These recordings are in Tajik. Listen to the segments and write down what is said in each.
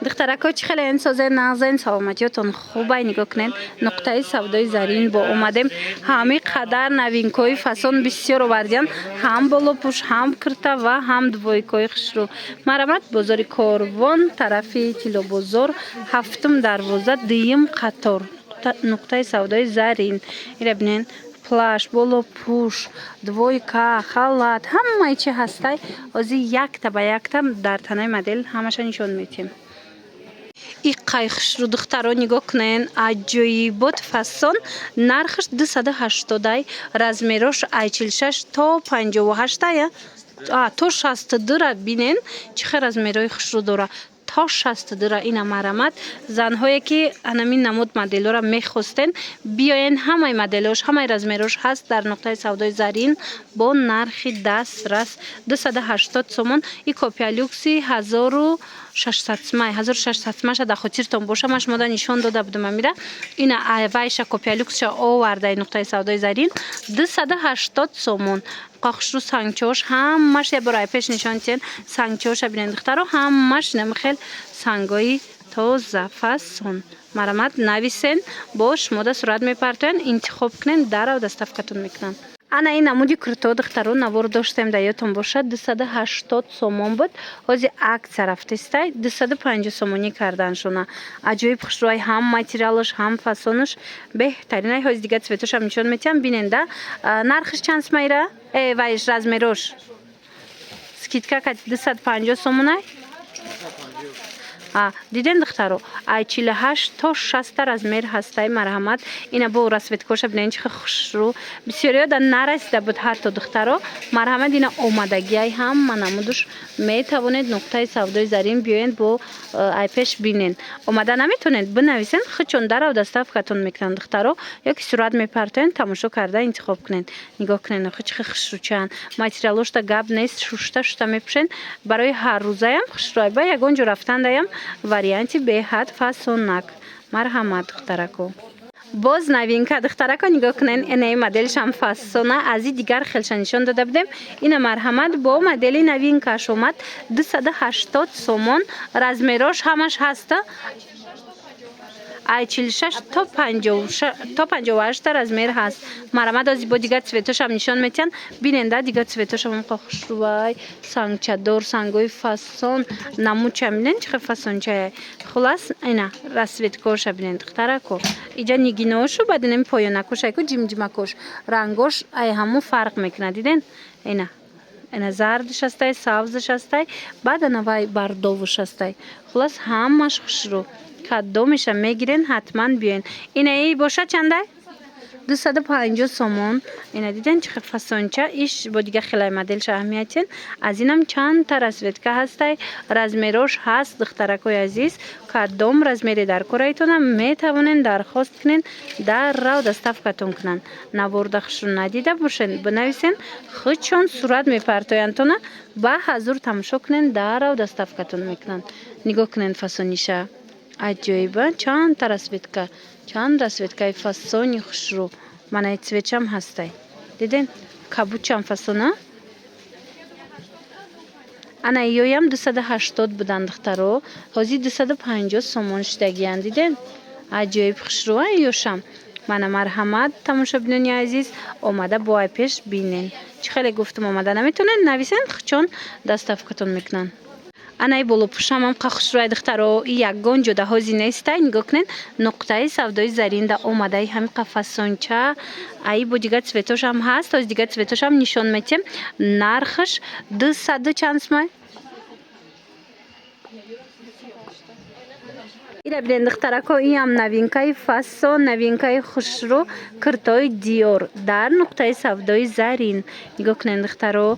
Духтарако, чӣ хеле созен, нағзен, саломатиётон хубай? Нигоҳ кунед, нуқтаи савдои Зарин бо омадем. Ҳами қадар новинкои фасон бисёр овардиян, ҳам болопӯш, ҳам кирта ва ҳам двойкои хушрӯ. Марҳамат, бозори Корвон, тарафи Тиллобозор, ҳафтум дарвоза, дуюм қатор, нуқтаи савдои Зарин. Ира бинен, плащ, болопӯш, двойка, халат, ҳамаи чи ҳастай. Ҳозир якта ба якта дар танаи модел ҳамаша нишон медиҳем. Иқай хушрӯ, духтаро, нигоҳ кунен, аҷоибот фасон. Нархаш 280-ай, размерош ай 46 то 58-ая, то 62-ра. Бинен, чӣ хел размерои хушрӯ дора, то 62-ра. Ина, марҳамат, занҳое ки анамин намуд моделҳоро мехостен, биёен. Ҳамаи моделҳош, ҳамаи размерош ҳаст дар нуқтаи савдои Зарин бо нархи дастрас, 280 сомон. И копия люкси 1600 сумай, 1600 сумаша дар хотиртон боша, ман шумода нишон дода будам. Амира ина вайша, копия люксша овардаи нуқтаи савдои Зарин, 280 сомон. Қохушрӯ, сангчош ҳамаш. Я бор ай пеш нишон тиҳен, сангчоша бинен, духтаро, ҳамаш инами хел сангои тоза, фасон. Марҳамат, нависен, бо шумода сурат мепартоян, интихоб кунен, дарав доставкатон мекунанд. Ана ин намуди курто, духтаро, навор доштем, дар ёдтон бошад, 280 сомон буд. Ҳозир акция рафтестай, 250 сомонӣ карданшона. Аҷоиб хушрӯай, ҳам материалаш, ҳам фасонаш беҳтаринай. Ҳозир дигар цветошам нишон метиҳам, бинен да. Нархаш чанд сумайра? Вайш, размерош скидка кати 250 сомонай. Диден, духтаро, ай 48 то 60-та размер ҳастай. Марҳамат, ина бо расцветкоша бинен, чӣ хушрӯ. Бисёриё да нарасида буд ҳатто, духтаро. Марҳамат, ина омадагиай, ҳама намудуш. Метавонед нуқтаи савдои Зарин биёед, бо ай пеш бинен. Омада наметонед, бинависен, худчон дарав доставкатон мекунанд, духтаро, ё ки сурат мепартоянд, тамошо карда интихоб кунед. Нигоҳ кунед, охи чӣ хушрӯчаанд. Материалошта гап нест, шушта шушта мепӯшен, барои ҳаррӯзаям хушрӯай, ба ягон ҷо рафтандаям варианти беҳад фасоннак. Марҳамат, духтарако. Боз новинка, духтарако, нигоҳ кунед, инаи моделшам фасона, аз и дигар хелша нишон дода будем. Ина, марҳамат, бо модели новинкаш омад, 280 сомон. Размерош ҳамаш ҳаста, ай 46 то 58-та размер ҳаст. Марҳамат, ози бо дигар цветошам нишон метиҳанд, биненда, дигар цветошам хушрӯвай, сангчадор, сангои фасон, намуча бинен, чӣ хел фасончая. Хулас, ина расцветкоша бинен, духтарако. Иҷа нигиношу, баъд инами поёнакошайку, ҷимҷимакош, рангош ай ҳамун фарқ мекунад. Диден, ина, ина зардиш ҳастай, сабзиш ҳастай, баъд ана вай бардовуш ҳастай. Хулас, ҳамаш хушрӯ. Кадомеша мегирен, ҳатман биёен. Инаи бошад чандай? 250 сомон. Ина диден, чӣ хел фасонча. Иш бо дигар хелай моделша аҳамиятен. Аз инам чандта расцветка ҳастай, размерош ҳаст. Духтаракои азиз, кадом размере дар кораитона, метавонен дархост кунен, дар рав доставкатон кунанд. Наворда хушрӯ надида бошен, бинависен, худшон сурат мепартояндтона, ба ҳазур тамошо кунен, дар рав доставкатон мекунанд. Нигоҳ кунен, фасониша аҷоиба, чандта расцветка, чанд расцветкаи фасони хушрӯ. Манаи цветшам ҳастай, диден, кабучам фасона. Ана иёям 280 буданд, духтаро, ҳозир 250 сомон шудагиянд. Диден, аҷоиб хушрӯа иёшам. Мана, марҳамат, тамошобинони азиз, омада бо ай пеш бинен. Чӣ хеле гуфтум, омада наметавонед, нависен, чон доставкатон мекунанд. Анаи болопӯшамам қа хушрӯай, духтаро, и ягон ҷода ҳози нестай. Нигоҳ кунед, нуқтаи савдои Заринда омадаи, ҳами қафасонча. Аи бо дигар цветошам ҳаст, ҳози дигар цветошам нишон метиҳем. Нархаш дусаду чанд сумай? Ира бинед, духтарако, иам новинкаи фасон, новинкаи хушрӯ, киртои Диор дар нуқтаи савдои Зарин. Нигоҳ кунед, духтаро,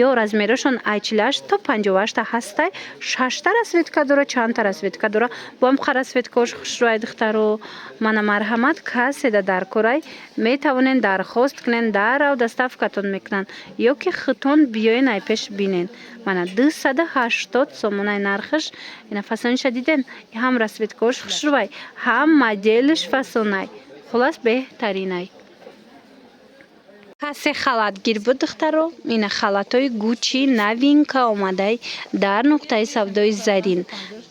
ё размерошон ай 48 то 58-та ҳастай, шашта расцветка дора, чандта расцветка дора, боам қа расцветкаош хушрӯай, духтаро. Мана, марҳамат, каседа дар корай, метавонен дархост кунен, дарав доставкатон мекунанд, ё ки худтон биёен, ай пеш бинен. Мана, 280 сомонай нархаш. Ина фасониша диден, ҳам расцветкаош хушрӯвай, ҳам моделиш фасонай. Хулас, беҳтаринай. Касе халатгир буд, духтаро, ина халатҳои Гуччи новинка омадай дар нуқтаи савдои Зарин.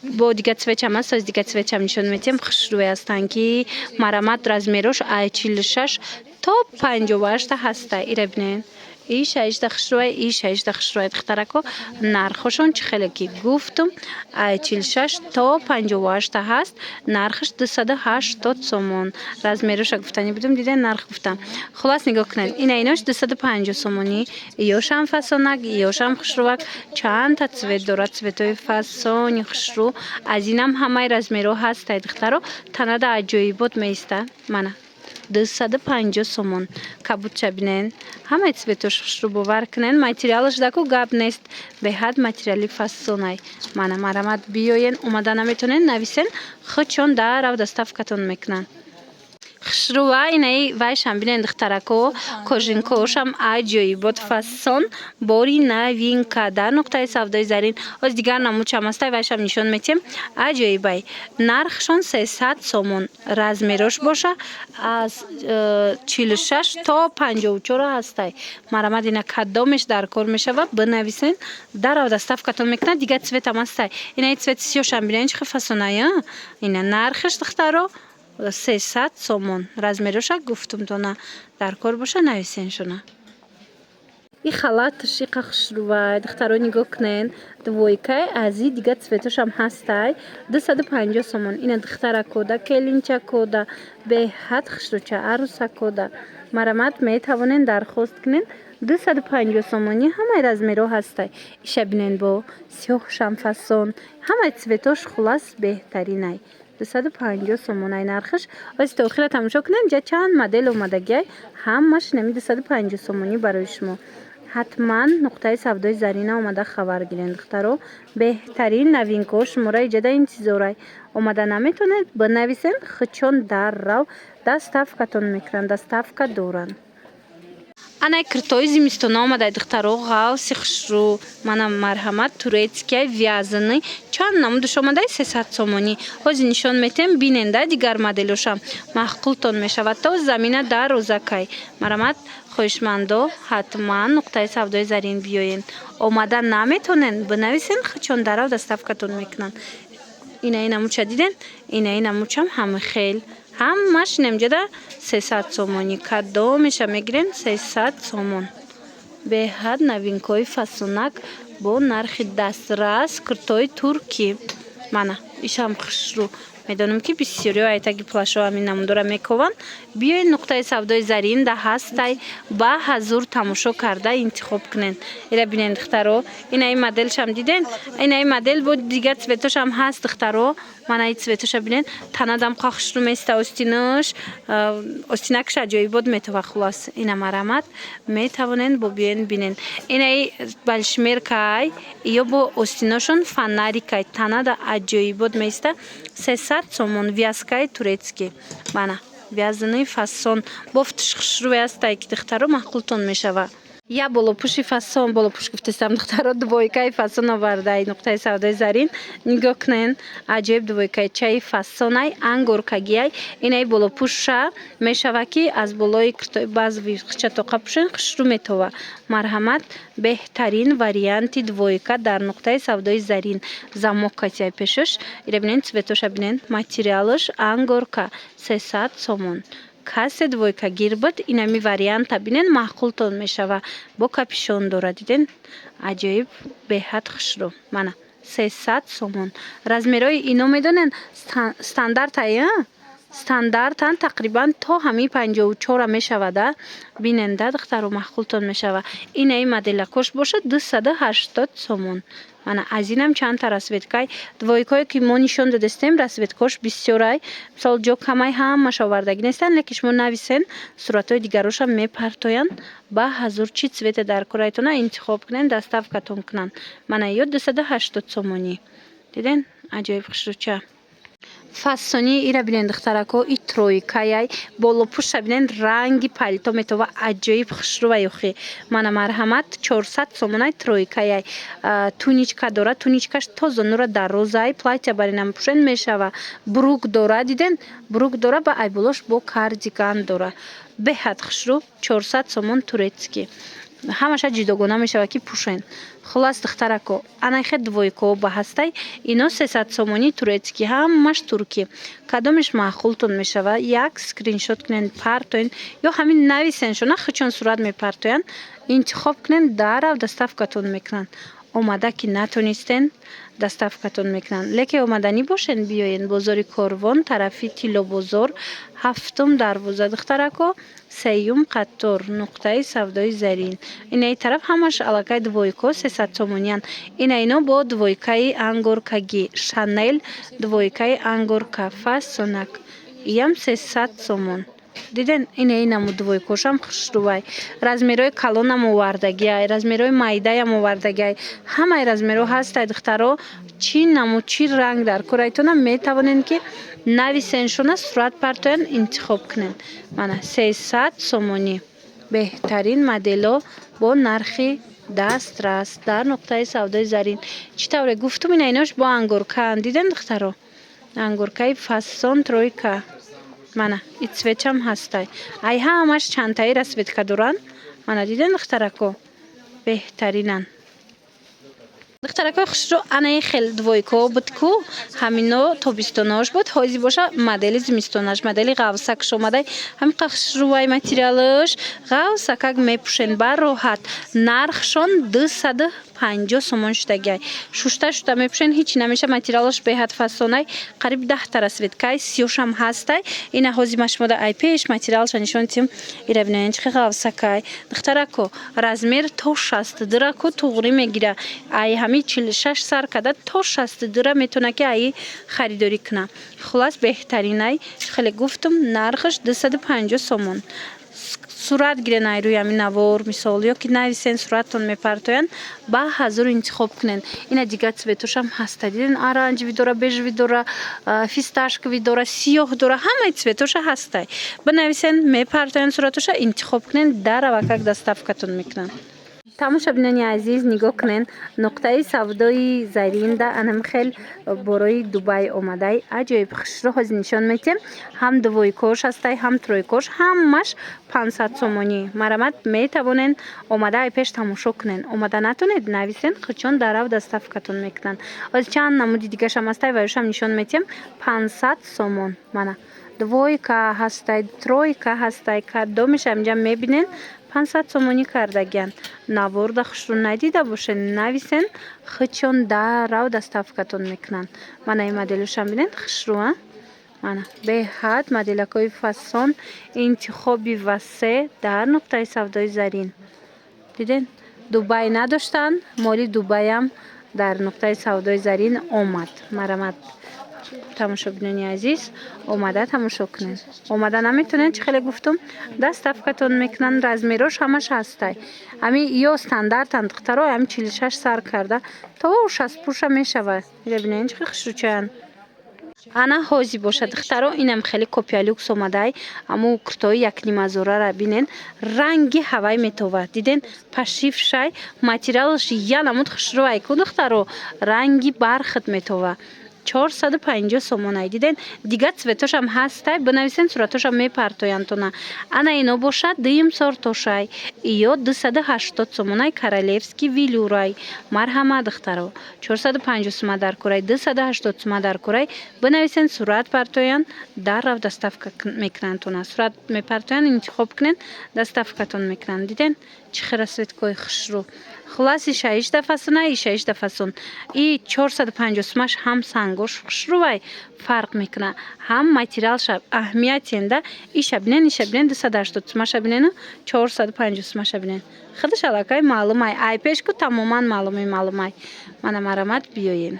Бо дигар цветчам аст, оз дигар цветчам нишон метиҳем. Хушрӯй ҳастанд, ки марамат, размерош ай 46 то 58 ҳаста. Ира бинед, и шаишта хушрӯй, и шаишта хушрӯй, духтарако. Нархошон чӣ хеле ки гуфтум, ай 46 то 58 ҳаст, нархаш 280 сомон. Размероша гуфтанӣ будум, диден, нарх гуфтам. Хулас, нигоҳ кунед, ина инош 250 сомонӣ. Иёшам фасонак, иёшам хушрӯвак, чандта цвет дорад, цветҳои фасони хушрӯ. Аз инам ҳамаи размерҳо ҳастай, духтаро. Танада аҷоибот меиста. Мана, 250 сомон. Кабудча бинен, ҳамаи цветош хушрӯ, бовар кунен. Материалаш даку гап нест, беҳад материали фасонай. Мана, марамат, биёен. Омада наметонен, нависен, худшон дар доставкатон мекунанд. Хушрӯва инаи вайшам бинен, духтарако, кожинкошам аҷоибот, фасон, бори новинка дар нуқтаи савдои Зарин. Оз дигар намудчам ҳастай, вайшам нишон метиҳем. Аҷоибай, нархшон 300 сомон. Размерош боша аз 46 то 54 ҳастай. Марамад, ина кадомеш дар кор мешава, бинависен, дарав доставкатон мекунад. Дигар цветам ҳастай, инаи цвети сиёшам бинен, чӣ хел фасонай. Ина нархаш, духтаро, 300 сомон. Размероша гуфтумтона, дар кор боша, нависеншона. И халаташ иқа хушрӯвай, духтаро, нигоҳ кунен. Двойкай, ази дигар цветошам ҳастай, 250 сомон. Ина духтаракода, келинчакода беҳад хушрӯча, арӯсакода. Марамат, метавонен дархост кунен, 250 сомонӣ, ҳамаи размерҳо ҳастай. Иша бинен, бо сиёҳшам фасон, ҳамаи цветош, хулас, беҳтаринай. 250 сомонай нархаш. Ози то охира тамошо кунем, ҷа чанд модел омадагиай, ҳамаш нами 250 сомонӣ барои шумо. Ҳатман нуқтаи савдои Зарина омада хабар гирен, духтаро. Беҳтарин новинкаҳо шуморо иҷода интизорай. Омада наметонед, бинависен, худшон даррав доставкатон мекунанд, доставка доранд. Анай киртои зимистона омадай, духтаро, ғавси хушрӯ. Мана, марҳамат, турецкияй, вязаный, чанд намудаш омадай, 300 сомонӣ. Ҳозир нишон метиҳем, биненда, дигар моделошам маъқултон мешавад. То замина дар розакай. Марҳамат, хоҳишмандо, ҳатман нуқтаи савдои Зарин биёен. Омада наметонен, бинависен, худшон дарав доставкатон мекунанд. Инаи намудша диден, инаи намудшам ҳама хел, ҳамаш инамҷода 300 сомонӣ. Кадомеша мегирен, 300 сомон. Беҳад новинкаҳои фасонак бо нархи дастрас, куртои туркӣ. Мана, ишам хушрӯ. Медонам, ки бисёриҳо айтаги плашо ҳамин намудора мекованд. Биёед, нуқтаи савдои Зарин да ҳастай, ба ҳазур тамошо карда интихоб кунед. Ира бинед, духтаро, инаи моделшам диден, инаи модел, бо дигар цветошам ҳаст, духтаро. Мана, и цветоша бинед, танадам хушрӯ места, остинаш, остинакш аҷоибот метова. Хулас, ина, марамат, метавонед бо биёен, бинен. Инаи бешмеркай, ё бо остиношон фонарикай, танада аҷоибот меиста, 300 сомон. Вязкаи турецкий, мана, вязаный, фасон, бофтиш хушрӯй ҳастай, ки, духтаро, маъқултон мешава. Я болопӯши фасон, болопӯш гуфтестам, духтаро, двойкаи фасон овардаи нуқтаи савдои Зарин. Нигоҳ кунен, аҷоиб двойкаи чаи фасонай, ангоркагиай. Инаи болопӯша мешава, ки аз болои куртои баъзви хича тоқа пӯшен, хушрӯ метова. Марҳамат, беҳтарин варианти двойка дар нуқтаи савдои Зарин. Замок катияй пешош. Ира бинен, цветоша бинен, материалаш ангорка, 300 сомон. Касе двойка гир буд, инами варианта бинен, маъқултон мешава. Бо капюшон дорад, диден, аҷоиб, беҳад хушрӯ. Мана, 300 сомон. Размерҳои ино медонен, стандартай, стандартан, тақрибан то ҳамин 54-а мешавада. Биненда, духтаро, маъқултон мешава. Инаи моделакош бошад, 280 сомон. Мана, аз инам чандта расцветкай. Двойкое ки мо нишон додастем, расцветкош бисёрай. Мисол, ҷо камай, ҳамаш овардагӣ нестанд, лекин шумо нависен, суратҳои дигарошам мепартоянд. Ба ҳазур чӣ цвете дар корайтона, интихоб кунен, доставкатон кунанд. Мана, ё 280 сомонӣ. Диден, аҷоиб хушрӯча. Фасони ира бинен, духтарако, и тройкаяй. Болопӯша бинен, ранги палито метова, аҷоиб хушрӯвай охи. Мана, марҳамат, 400 сомонай, тройкаяй. Туничка дора, туничкаш то зонура дарозай, платья баринам пӯшен мешава. Брюк дора, диден, брюк дора, ба айболош бо кардиган дора. Беҳад хушрӯ, 400 сомон, турецкий. Ҳамаша ҷудогона мешавад, ки пӯшен. Хулас, духтарако, анайхе двойкао ба ҳастай, ино 300 сомонӣ, турецкий, ҳамаш туркӣ. Кадомеш маъқултон мешава, як скриншот кунен, партоен ё ҳамин нависен шона, хучон сурат мепартоянд. Интихоб кунен, дарав доставкатон мекунанд. Омада ки натонистен, доставкатон мекунанд. Лекин омаданӣ бошен, биёен бозори Корвон, тарафи Тиллобозор, ҳафтум дарвоза, духтарако, сеюм қатор, нуқтаи савдои Зарин. Инаи тараф ҳамаш аллакай двойко 300 сомониянд. Ина ино бо двойкаи ангоркагӣ, Шанел, двойкаи ангорка, фасонак, иям 300 сомон. Диден, инаи намуд двойкошам хушрӯвай. Размерҳои калонам овардагиай, размерҳои майдаям овардагиай, ҳамаи размерҳо ҳастай, духтаро. Чӣ намуд, чӣ ранг дар кораитона, метавонед, ки нависен шона, сурат партоян, интихоб кунед. Мана, 300 сомонӣ, беҳтарин моделҳо бо нархи дастрас дар нуқтаи савдои Зарин. Чӣ тавре гуфтум, ина инош бо ангоркаанд. Диден, духтаро, ангоркаи фасон, тройка. Мана, и цветчам ҳастай. Ай ҳамаш чандтаи расцветка доранд. Мана, диден, духтарако, беҳтаринанд. Духтаракои хушрӯ, анаи хел двойкао буд ку, ҳамино тобистонаош буд. Ҳозир боша модели зимистонаш, модели ғавсакш омадай. Ҳамин хушрӯвай, материалаш ғавсакак, мепӯшен бароҳат. Нархшон 250 сомон шудагиай. Шушта шуста мепӯшен, ҳичи намеша, материалаш беҳад фасонай. Қариб 10-та расцветкай, сиёшам ҳастай. Ина ҳозир ма шумода ай пеш материалша нишон дитем. Ира бинед, чӣ ғавсакай, духтарако. Размер то 62-раку туғрӣ мегира. Ай ҳами 46 сар карда то 62-ра метавона, ки аи харидорӣ куна. Хулас, беҳтаринай. Хеле гуфтум, нархаш 250 сомон. Сурат гирен ай рӯи ҳамин навор, мисол, ё ки нависен, сурататон мепартоянд, ба ҳазур интихоб кунен. Ина дигар цветошам ҳаста. Диден, оранжевый дора, бежевый дора, фисташковый дора, сиёҳ дора, ҳамаи цветоша ҳастай. Бинависен, мепартоянд суратоша, интихоб кунен, даравакак доставкатон мекунанд. Тамошобинони азиз, нигоҳ кунен, нуқтаи савдои Заринда анам хел борои Дубай омадай, аҷоиб хушрӯ. Ҳозир нишон метиҳем. Ҳам двойкош ҳастай, ҳам тройкош, ҳамаш 500 сомонӣ. Марамат, метавонен омада ай пеш тамошо кунен. Омада натонед, нависен, хучон дарав доставкатон мекунанд. Ҳозир чанд намуди дигашам ҳастай, ваюшам нишон метиҳем. 500 сомон. Мана, двойка ҳастай, тройка ҳастай, кадомеша инҷа мебинен, 500 сомонӣ кардагиянд. Наворда хушрӯ надида бошед, нависен, хучон дарав доставкатон мекунанд. Мана, ин моделушам бинед, хушрӯ, а мана, беҳад моделакҳои фасон, интихоби васеъ дар нуқтаи савдои Зарин. Диден, Дубай надоштанд, моли Дубайам дар нуқтаи савдои Зарин омад. Марамат, тамошобинони азиз, омада тамошо кунед. Омада наметонед, чӣ хеле гуфтум, доставкатон мекунанд. Размерош ҳамаш ҳастай. Ҳами ё стандартанд, духтаро, ҳами 46 сар карда то 60 пӯша мешавад. Ира бинед, чӣ хел хушрӯчаянд. Ана ҳозир бошад, духтаро, инам хеле копия люкс омадай. Аму куртои якнимазорара бинен, ранги ҳавай метовад. Диден, пошив шай, материалаш я намуд хушрӯай ку, духтаро, ранги бархат метова. 450 сомонай. Диден, дигар цветошам ҳастай, бинависен, суратошам мепартоянд тона. Ана ино бошад дуюм сортошай, ё 280 сомонай, королевский велюрай. Марҳамат, духтаро, 450 сума дар курай, 280 сума дар курай. Бинависен, сурат партоянд, даррав доставка мекунанд тона. Сурат мепартоянд, интихоб кунед, доставкатон мекунанд. Диден, чӣ хел расцветкои хушрӯ. Хулас, иша ишда фасона, иша ишда фасон. И 450 сумаш ҳам сангош хушрӯвай, фарқ мекуна, ҳам материалша аҳамиятенда. Иша бинен, иша бинен, 280 сумаша бинену 450 сумаша бинен. Худаш аллакай маълумай, ай пеш ку тамоман маълуми маълумай. Мана, марамат, биёен.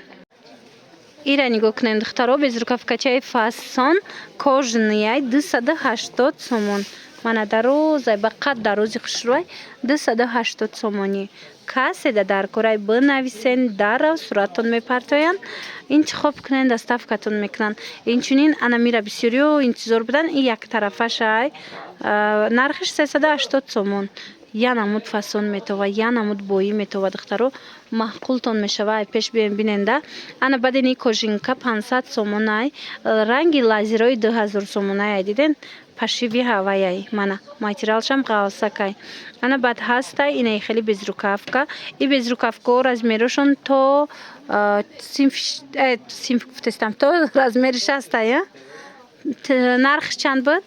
Ира нигоҳ кунем, духтаро, безрукавкачаи фасон, кожаныяй, 280 сомон. Мана, дарозай, ба қад дарози хушрӯай, 280 сомонӣ. Касе да дар корай, бинависен, даррав суратон мепартоянд, интихоб кунен, доставкатон мекунанд. Инчунин ана мира бисёриё интизор буданд, ин яктарафашай, нархиш 380 сомон. Я намуд фасон метова, я намуд боӣ метова, духтаро, маъқултон мешава. Ай пеш биёем, биненда. Ана баъд ини кожинка 500 сомонай, ранги лазерои 2000 сомонай. Ай, диден, пошиви ҳаваяй, мана, материалшам ғалсакай. Ана баъд ҳастай инаи хеле безрукавка. И безрукавкао размерошон то синф, синф гуфтестам, то размери 60-ай. Нархш чанд буд?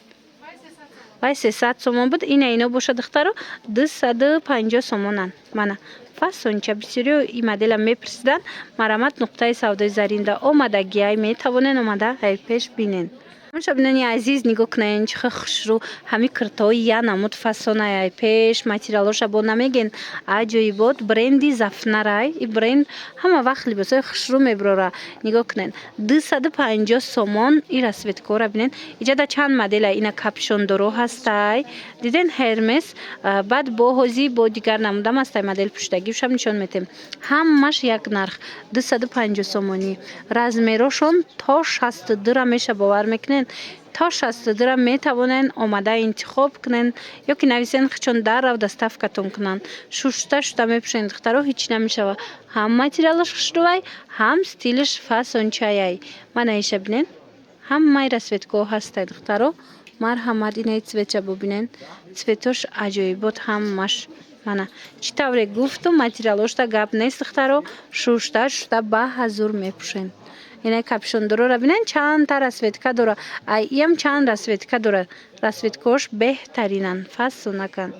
Вай 300 сомон буд. Ина ино бошад, духтаро, 250 сомонанд. Мана, фасонча. Бисёриё и модела мепурсиданд. Марамат, нуқтаи савдои Заринда омадагиай, метавонен омада ай пеш бинен. Тамошобинони азиз, нигоҳ кунед, чӣ хел хушрӯ ҳами киртаҳои, я намуд фасонай. Ай пеш материалоша бо намеген, аҷоибот. Бренди Зафнарай, и бренд ҳама вақт либосҳои хушрӯ мебирора. Нигоҳ кунед, 250 сомон. И расцветкора бинед, иҷада чанд модела. Ина капюшондоро ҳастай, диден, Ҳермес. Баъд бо ҳозӣ бо дигар намудам ҳастай, модел пуштагиушам нишон метем. Ҳамаш як нарх, 250 сомонӣ. Размерошон то 62-ра меша, бовар мекунед, то 62-ра метавонен омада интихоб кунен ё ки нависен, чон даррав доставкатон кунанд. Шушта шуда мепӯшен, духтаро, ҳеҷ намешава. Ҳам материалаш хушрӯвай, ҳам стилаш фасончаяй. Мана иша бинен, ҳамаи расцветкаҳо ҳастай, духтаро, марҳамат. Инаи цветша бубинен, цветош аҷоибот ҳамаш. Мана, чӣ тавре гуфтум, материалошта гап нест, духтаро, шушта шушта ба ҳазур мепӯшен. Инаи капюшондорора бинен, чандта расцветка дора. Ай иам чанд расцветка дора, расцветкаош беҳтаринанд, фасонаканд.